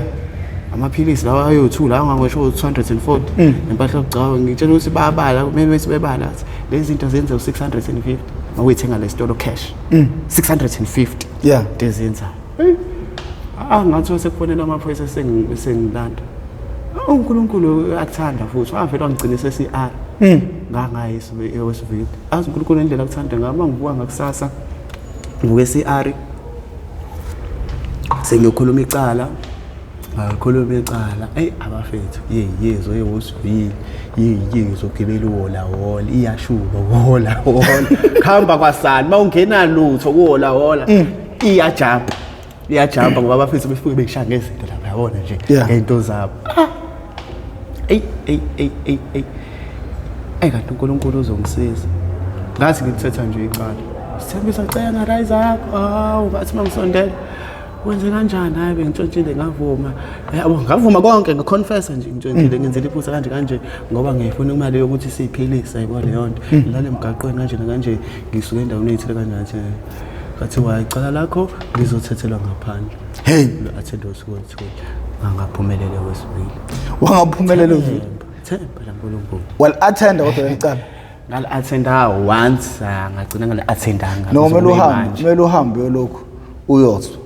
Amaphilisi lawa ayo-2 lawa ngangisho 240 nempahla yokugcoka ngitshela ukuthi bayabala kumele bethi bebala athi lezi zinto zenze u-650 mawuyithenga le sitolo cash. 650. Yeah. Into ezenzayo. Hey. Ah ngathi sekufonela amaphoyisa sengilanda. uNkulunkulu akuthanda futhi wavele wangigcina sesi-R. Ngangayisi eWestville. Azi uNkulunkulu indlela akuthanda ngayo uma ngibuka ngakusasa ngibuke CR sengiyokhuluma icala ngakhuluma icala eyi abafethu yeyezo eWestville yeyezo gibela uwola wola iyashuba wola wola kuhamba kwasani uma ungena lutho kuwola wola iyajampa iyajampa ngoba abafethu befike beshaya ngezinto lapha yabona nje ngey'nto zabo. Eyi eyi eyi eyi eyi eyi kanti uNkulunkulu uzongisiza. Ngathi ngilithetha nje icala. Sithembisa cela rise up. Hawu ngathi mangisondela wenze kanjani? Hayi bengintshontshile ngavuma. Yabo ngavuma konke ngaconfessa nje ngintshontshile ngenzile iphutha kanje kanje ngoba ngiyifuna imali yokuthi siyiphilise yabo leyo nto. Ngilale emgaqweni kanje nakanje ngisuke endaweni eyithile kanje kanje. Kwathiwa icala lakho lizothethelwa ngaphandle. Hey. Lo-attend usuku oluthile. Ngangaphumelele wesibili. Wangaphumelela wesibili. Themba laNkulunkulu. Well attend kodwa lecala. Ngali-attenda once ngagcina ngali-attendanga. No kumele uhambe, kumele uhambe uyolokhu uyozwa.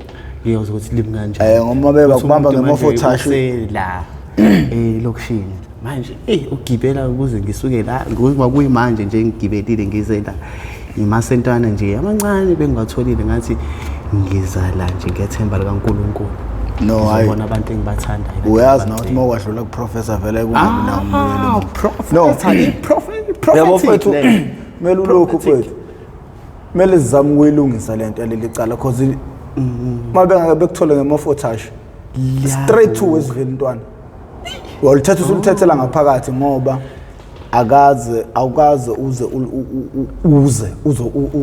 Ngiyozwa ukuthi limi kanjani. Eh ngoba bebakubamba ngemofo touch. La elokishini. Manje eh ugibela ukuze ngisuke la ngoba kuyimanje nje ngigibelile ngize la. Imasentana nje amancane bengingatholile ngathi ngiza la nje ngethemba likaNkulunkulu. No hayi. Ngizobona abantu engibathandayo. Uyazi nawe ukuthi uma wadlula kuprofessor vele kungabi nawo Ah, No. prophet, Yabo mfethu kumele ulokhu mfethu. Kumele sizame ukuyilungisa lento yaleli cala cause uma bengake bekuthole ngemofo touch straight to Westville ntwana. Waluthatha usulithethela ngaphakathi ngoba akaze awukaze uze uze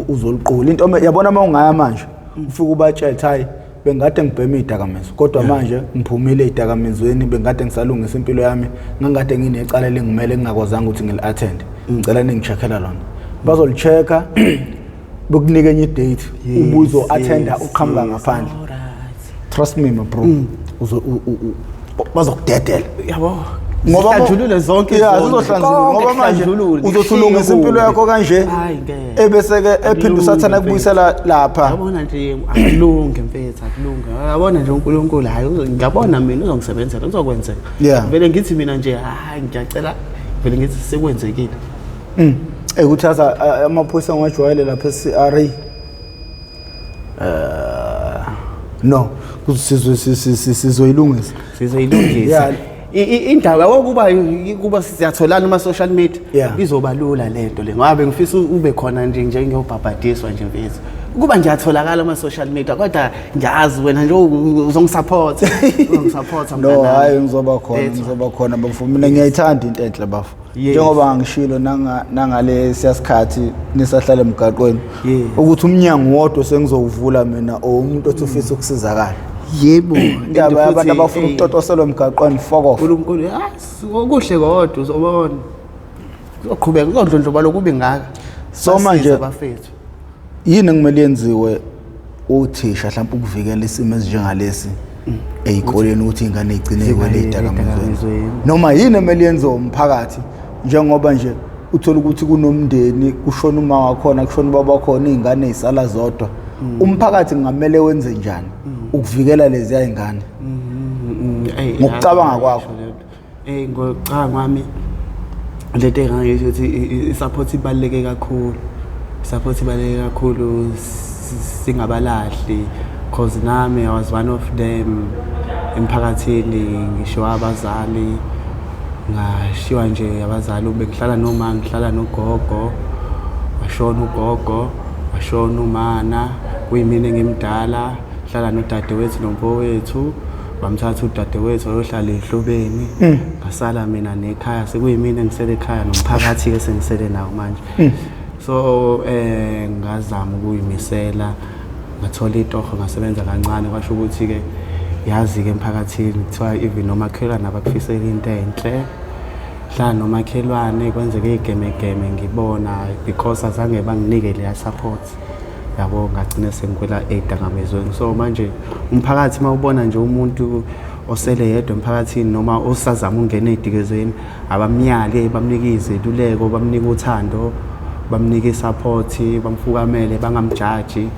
uzoliqula into yabona uma ungaya manje ufike ubatshele hayi bengade ngibhema idakamizwa kodwa manje ngiphumile ezidakamizweni bengade ngisalungisa impilo yami ngangade nginecala elingimele ngingakwazanga ukuthi ngili-attend ngicela ningi-checkela lona bazoli-check-a bekunike enye idate ubuzo-attenda uqhamuka ngaphandle. Trust me my bro, bazokudedela Yabo. Ngoba Zihlanjulule zonke Yeah, izono. zizohlanjululwa Konke ngoba manje kuhlanjululwe, uzothi ulungisa impilo yakho kanje Hayi ngeke. ebese ke ephinda usathana Akulungi, kubuyisela lapha. Yabona nje akulungi mfethu, akulungi. Yabona nje uNkulunkulu hayi ngiyabona mina uzongisebenzela uzokwenzeka. Vele ngithi mina nje hayi ngiyacela vele ngithi sekwenzekile. Ekuthatha amaphoyisa ngiwajwayele lapha e-CRA. No, sizoyilungisa. Sizoyilungisa. Indaba yokuba kuba siyatholana kuma social media izoba lula lento le ngoba ngifisa ube khona nje njengobhabhadiswa nje mfethu. Kuba nje atholakala ama social media kodwa ngiyazi wena nje uzongisupport. Uzongisupport mntana. No hayi ngizoba khona, ngizoba khona bafo. Mina ngiyayithanda into enhle bafo. Njengoba ngishilo nangale siyasikhathi nisahlala emgaqweni ukuthi umnyango wodwa sengizowuvula mina o umuntu othi ufisa ukusizakala. Yebo, indaba yabantu abafuna ukutotoselwa emgaqweni fuck off. uNkulunkulu yes okuhle kodwa uzobona. Kuzoqhubeka kuzodlondloba lokube ngaka. So manje bafethu yini ekumele yenziwe othisha mhlawumbe ukuvikela isimo esinjengalesi ezikoleni ukuthi ingane igcine iwele idakamizweni, noma yini emele yenziwe umphakathi njengoba nje uthola ukuthi kunomndeni kushona uma wakhona kushona ubaba wakhona izingane ezisala zodwa, umphakathi ngamele wenze njani ukuvikela lezi izingane? Ngokucabanga kwakho. Ngokucabanga kwami lento engangisho ukuthi i-support ibaluleke kakhulu. I-support ibaluleke kakhulu singabalahli cause nami I was one of them emphakathini ngisho abazali ngashiwa nje abazali bengihlala noma ngihlala nogogo washona ugogo washona umana Kuyimina engimdala, hlala nodadewethu nomfowethu. Bamthatha udadewethu wayohlala ehlobeni. Ngasala mina nekhaya, sekuyimina engisele ekhaya nomphakathi ke sengisele nawo manje. So ngazama ukuyimisela, ngathola itoho, ngasebenza kancane. Kwasho ukuthi ke yazi ke emphakathini kuthiwa even nomakhelwane abakufisela into enhle. Hlala nomakhelwane kwenzeke igemegeme ngibona because azange banginike leya support, yabo. Ngagcina sengikwela ey'dakamizweni. So manje umphakathi uma ubona nje umuntu osele yedwa emphakathini noma osazama ukungena ey'dikezweni, abamyale, bamnike izeluleko, bamnike uthando, bamnike i-support, bamfukamele, bangamjaji.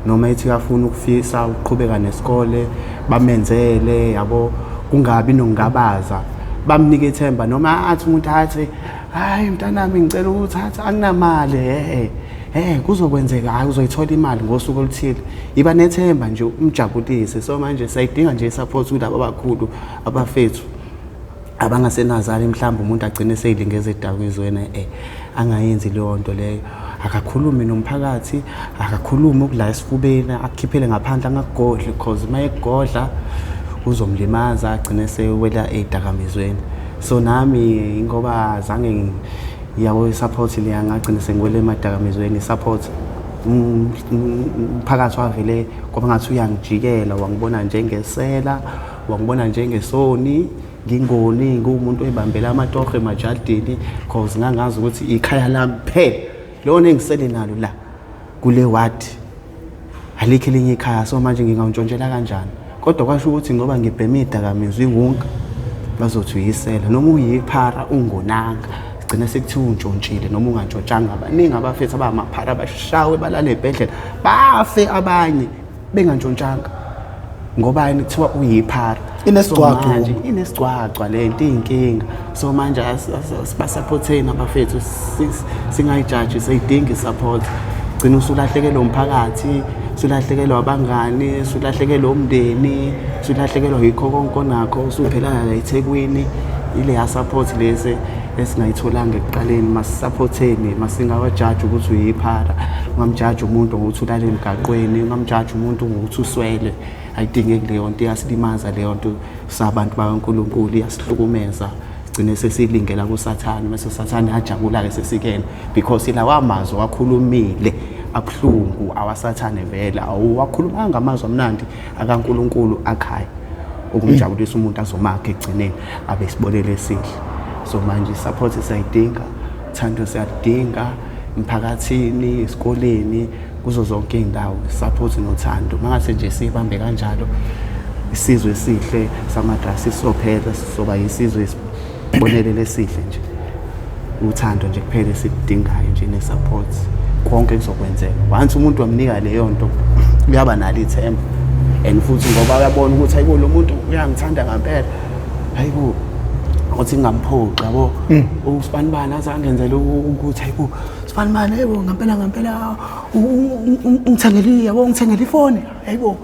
Noma ethi uyafuna ukufisa ukuqhubeka nesikole, bamenzele, yabo, kungabi nokungabaza, bamnike ithemba. Noma athi umuntu athi, "Hayi mntanami, ngicela ukuthatha, anginamali," kuzokwenzeka, hayi, uzoyithola imali ngosuku oluthile. Iba nethemba nje, umjabulise. So manje siyayidinga nje i-support kulabo abakhulu abafethu abangasenazali. Mhlawumbe umuntu agcine seyilingeza edakwizweni, angayenzi leyo nto leyo. Akakhulume nomphakathi, akakhulume okula esifubeni, akukhiphele ngaphandle, angakugodli, because uma ekugodla uzomlimaza, agcine sewela ey'dakamizweni. So nami ngoba zange, yabo, i-support leya, ngagcina sengiwele emadakamizweni. I-support, umphakathi wavele kwaba ngathi uyangijikela, wangibona njengesela, wangibona njengesoni, ngingoni, ngiwumuntu oyibambela amatoho emajardini, cause ngangazi ukuthi ikhaya lami phela lona engisele nalo la kule ward, alikho elinye ikhaya. So manje ngingawuntshontshela kanjani? Kodwa kwasho ukuthi ngoba ngibhema iy'dakamizwa iwunga, bazothi uyisela noma uyiphara ungonanga. Sigcina sekuthiwa untshontshile noma ungantshontshanga. Baningi abafethu abamaphara bashawe, balale ey'bhedlela, bafe abanye bengantshontshanga. Ngoba yini? Kuthiwa uyiphara. Inesigcwagcwa. So manje inesigcwagcwa le nto, iyinkinga. So manje sibasupporteni abafethu, singayijaji, siyidinga i-support. Gcina usulahlekelwa umphakathi, usulahlekelwa abangani, usulahlekelwa umndeni, usulahlekelwa yikho konke onakho, usuphelana la eThekwini. Ileya support lesi esingayitholanga ekuqaleni. Masisupporteni, masingawajaji ukuthi uyiphara. Ungamjaji umuntu ngokuthi ulale emgaqweni, ungamjaji umuntu ngokuthi uswele, ayidingeki leyo nto. Iyasilimaza leyo nto sabantu bakaNkulunkulu, iyasihlukumeza, sigcine sesilingela kuSathane, bese uSathane ajabula-ke sesikena, because ilawa amazwi wakhulumile abuhlungu awaSathane vele, awuwakhulumanga amazwi amnandi akaNkulunkulu akhaya ukumjabulisa umuntu azomakha ekugcineni abe isibonelo esihle. So manje i-support siyayidinga, uthando siyaludinga emphakathini, esikoleni, kuzo zonke iy'ndawo, support nothando. Mangase nje siyibambe kanjalo, isizwe esihle samadrasi sizophela, sizoba isizwe esibonelelo esihle nje. Uthando nje kuphela esikudingayo nje ne-support, konke kuzokwenzeka. Once umuntu wamnika leyo nto, uyaba nalo ithemba, and futhi ngoba uyabona ukuthi hayibo, lo muntu uyangithanda ngampela, hayibo, ukuthi ngingamphoxi, yabo, usibanibani aze angenzele ukuthi hayibo, sibanibani, hayibo, ngampela ngampela ungithengele, yabo, ungithengele ifoni, hayibo,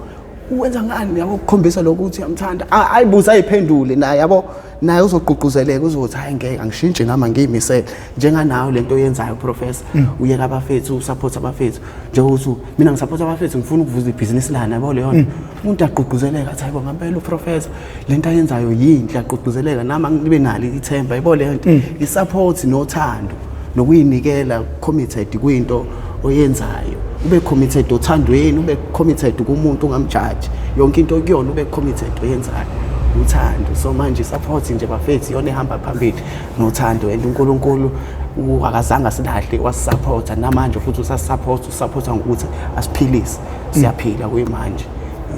uwenza ngani, yabo, ukukhombisa lokho ukuthi uyamthanda. Ayibuze, ayiphendule naye, yabo, naye uzogqugquzeleka, uzothi, "Hayi, ngeke angishintshe nami, ngiyimisele njenganayo lento oyenzayo, professor." Uyeka abafethu, usupport abafethu, njengokuthi mina ngisupport abafethu, ngifuna ukuvuza ibhizinisi lana, yabo. Leyo nto umuntu agqugquzeleka, athi, "Hayibo, ngampela uprofessor lento ayenzayo yinhle." Agqugquzeleka, nami ngibe nalo ithemba, yabo. Leyo nto, i-support nothando nokuyinikela, committed kwinto oyenzayo, ube committed othandweni, ube committed kumuntu, ungamjaji, yonke into kuyona ube committed oyenzayo, uthando. So manje support nje bafethu iyona ehamba phambili, nothando. And uNkulunkulu akazange asilahle, wasupporta, namanje futhi usasupport, usupporta ngokuthi asiphilise, siyaphila kuyimanje.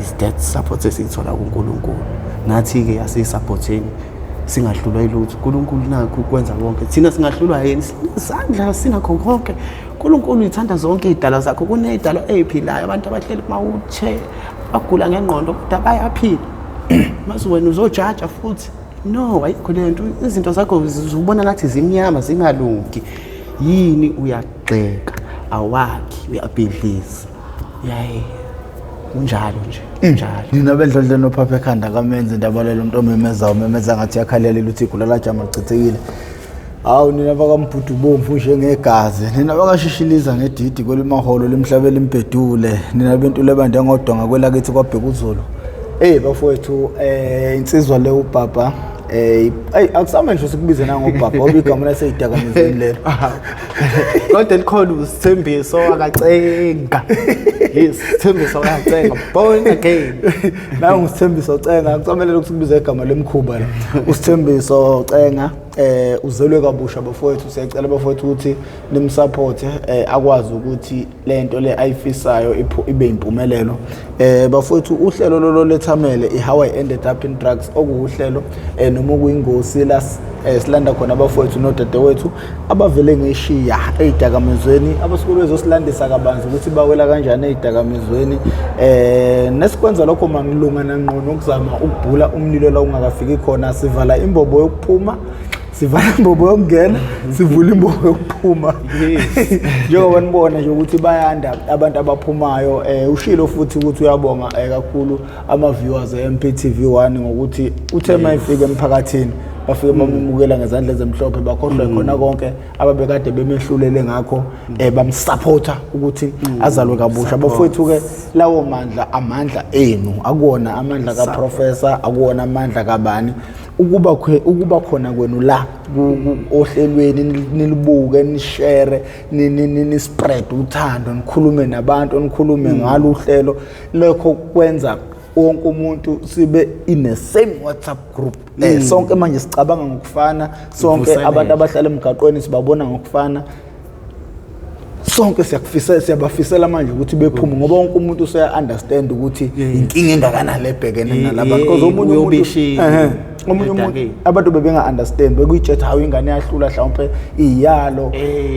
Is that support esiyithola kuNkulunkulu. Nathi-ke asiyisupporteni, singahlulwa yilutho. uNkulunkulu nakho ukwenza konke, thina singahlulwa yini? Sinezandla, sinakho konke. uNkulunkulu uyithanda zonke iy'dalwa zakho. Kuney'dalwa ey'philayo, abantu abahleli kuma-wheelchair, bagula ngengqondo, kodwa bayaphila. Mase wena uzojaja futhi? No, ayikho leyo nto. Izinto zakho uzubona ngathi zimnyama, zingalungi, yini? Uyagxeka, awakhi, uyabhidliza. Yaye kunjalo nje, kunjalo. Nina bendlondlo nophapha ekhanda kamenzi ndabalela umuntu omemezayo, umemeza ngathi uyakhalela ukuthi igula lajama lichithekile. Hawu nina bakaMbhudu bomvu njengegazi, nina bakashishiliza ngedidi kwelimaholo lemhlaba elimbhedule, nina bentule bande ngodonga kwelakithi kwaBhekuzulu. Hey bafowethu, insizwa le ubaba, ayi akusamele nje sikubize nangobaba ngoba igama laseyidakamizweni lelo. Kodwa likhona uSithembiso akacenga. Yes, Sithembiso akacenga. Born again. Nangu uSithembiso Cenga, akusamele lokhu sikubize igama lemkhuba la. USithembiso Cenga uzelwe kabusha bafowethu, siyacela bafowethu ukuthi nimsupport, akwazi ukuthi lento le ayifisayo ibe impumelelo. Bafowethu, uhlelo lolo lethamele i-How I Ended Up in Drugs, okuwuhlelo noma okuyingosi la silanda khona abafowethu nodadewethu abavele ngeshiya ey'dakamizweni, abasuke bezosilandisa kabanzi ukuthi bawela kanjani ey'dakamizweni. Nesikwenza lokho mangilunga nangqo nokuzama ukubhula umlilo la ungakafiki khona. Sivala imbobo yokuphuma, sivala imbobo yokungena, sivula imbobo yokuphuma. Njengoba nibona nje ukuthi bayanda abantu abaphumayo. Ushilo futhi ukuthi uyabonga kakhulu ama viewers e-MPTV 1 ngokuthi uthe mayifika emphakathini bafike bamemukela ngezandla ezimhlophe, bakhohlwa khona konke ababekade bemehlulele ngakho, bamsupporta ukuthi azalwe kabusha. Bafowethu ke, lawo mandla amandla enu, akuwona amandla kaprofessor, akuwona amandla kabani. Ukuba khona kwenu la ohlelweni, nilibuke, nishare, ni spread uthando, nikhulume nabantu, nikhulume ngalo uhlelo, lokho kwenza wonke umuntu sibe in the same WhatsApp group. Sonke manje sicabanga ngokufana sonke. Vuselele. Abantu abahlala emgaqweni sibabona ngokufana sonke. Siyakufisela, siyabafisela manje ukuthi bephume, ngoba wonke umuntu useya understand ukuthi inkinga engakanani lebhekene nalabantu, because omunye umuntu Uyobishile. Omunye umuntu Edakeni. Abantu bebenga understand, bekuyitshetha hawu, ingane yahlula mhlawumpe iyalo.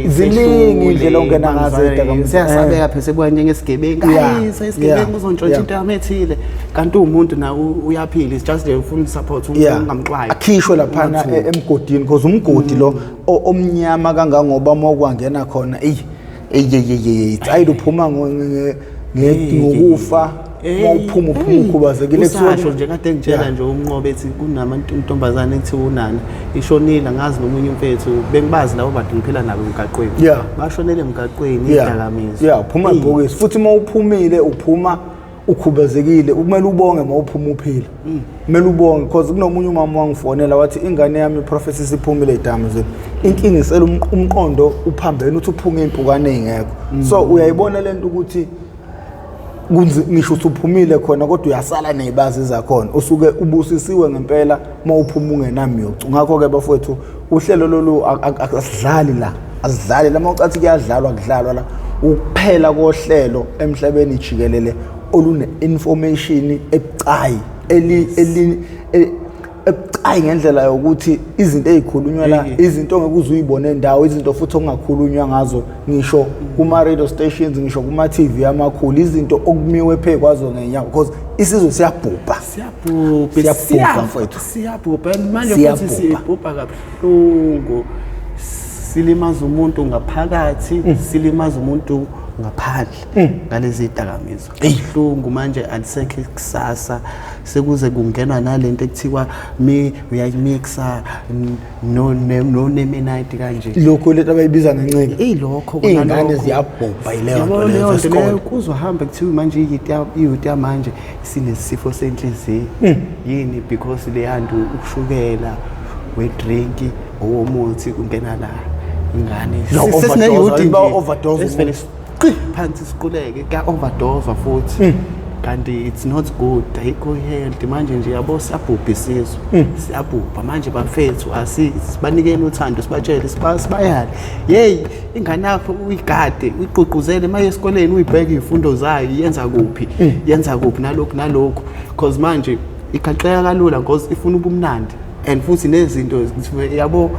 Ziningi Sehlule, indlela ongena ngazo ey'dakamizweni. Siyasabeka phela, sekuba njengesigebengu. Hayi, sesigebengu, uzontshontsha into yami ethile, kanti uwumuntu nawe, uyaphila. It's just nje ufuna support, ungamxwayi. Akhishwe laphana emgodini, because umgodi lo omnyama kangangoba uma kwangena khona, eyi eyi eyi eyi, ayide uphuma ngokufa. Uma uphuma, uphuma ukhubazekile. Usasho nje kade ngitshela nje uMnqobe ethi kunamantombazane ethi unana ishonile, ngazi nomunye umfethu, bengibazi labo bantu, ngiphila nabo emgaqweni. Bashonele emgaqweni, idakamizwa. Yeah, uphuma ibhokisi futhi. Uma uphumile, uphuma ukhubazekile. Kumele ubonge uma uphuma uphila, kumele ubonge, because kunomunye umama wangifonela wathi ingane yami, professor, isiphumile ey'dakamizweni, inkinga isele umqondo uphambene, uthi uphume iy'mpukane ey'ngekho. So uyayibona lento ukuthi ngisho usuphumile khona, kodwa uyasala ney'bazi zakhona. Usuke ubusisiwe ngempela uma uphuma ungenamyocu. Ngakho-ke bafowethu, uhlelo lolu asidlali la, asidlali la. Uma ucathi kuyadlalwa, kudlalwa la. Ukuphela kohlelo emhlabeni jikelele olune-information ebucayi, ebucayi ngendlela yokuthi izinto ey'khulunywa la, izinto ongeke uze uyibone endawo, izinto futhi okungakhulunywa ngazo ngisho kuma-radio stations, ngisho kuma-TV amakhulu, izinto okumiwe phe kwazo ngenyawo, because isizwe siyabhubha. Siyabhubha. Siyabhubha, mfowethu. Siyabhubha, and manje Siyabhubha. futhi sibhubha kabuhlungu, silimaza umuntu ngaphakathi, silimaza umuntu ngaphandle ngalezi dakamizwa. Kabuhlungu manje, alisekho ikusasa. Sekuze kungenwa nalento ekuthiwa mi uyayimixa no no nemenite kanje. Lokhu lento abayibiza ngencika. Ilokho. Iy'ngane ziyabhubha yileyo nto Yabo leyo leyo nto zesikole. leyo. Kuzohamba kuthiwa manje iyouth yamanje sinesifo senhliziyo. Yini? Because leya nto, ushukela wedrink, owomuthi, kungena la ingane. No, overdose, Sesine-youth nje ba-overdose. Esivele siqi phansi, siquleke, kuya-overdose futhi, kanti it's not good, ayikho healthy. Manje nje yabo, siyabhubha isizwe, siyabhubha manje bafethu. Asibanikeni uthando, sibatshele, sibayale. Yeyi, ingane yakho uyigade, uyigqugquzele uma esikoleni, uyibheke iy'fundo zayo, yenza kuphi, yenza kuphi, nalokhu nalokhu, cause manje igaqeka kalula because ifuna ubumnandi and futhi nezinto yabo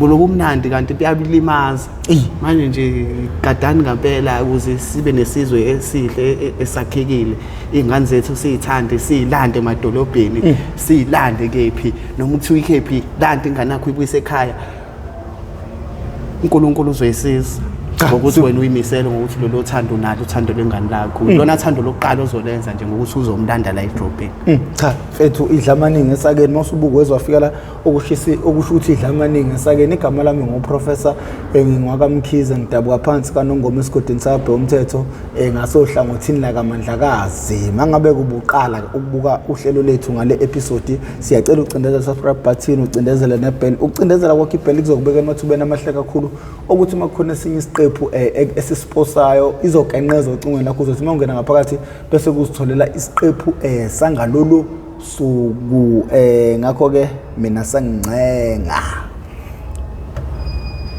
ngolobumnandi, kanti kuyabilimaza. Manje nje gadani ngampela ukuze sibe nesizwe esihle, esakhekile. Iy'ngane zethu siy'thande, siy'lande emadolobheni, siy'lande kephi, noma kuthiwa ikhephi, lande ingane yakho, ibuyise ekhaya. uNkulunkulu uzoyisiza. Ngokuthi wena uyimisele ngokuthi lolo thando unalo, uthando lwengane lakho, lona thando lokuqala ozolenza nje ngokuthi uzomlanda la edrobheni. Cha mfethu, idla amaningi esakeni. Mawusubuka wezwa wafika la, okushisi okusho ukuthi idla amaningi esakeni. Igama lami nguProfessor, ngingwakaMkhize, ngidabuka phansi kaNongoma esigodini sakabhe umthetho, ngasohlangothini lakaMandlakazi. Mangabe kubuqala ukubuka uhlelo lethu ngale episode, siyacela ucindezela subscribe button, ucindezele nebell. Ukucindezela kwakho ibell kuzokubeka emathubeni amahle kakhulu okuthi uma kukhona esinye isiqephu esisiposayo, izokenqeza ocingweni lakho. Uzothi uma ungena ngaphakathi bese kuzitholela isiqephu sangalolu suku. Ngakho-ke mina sengingcenga.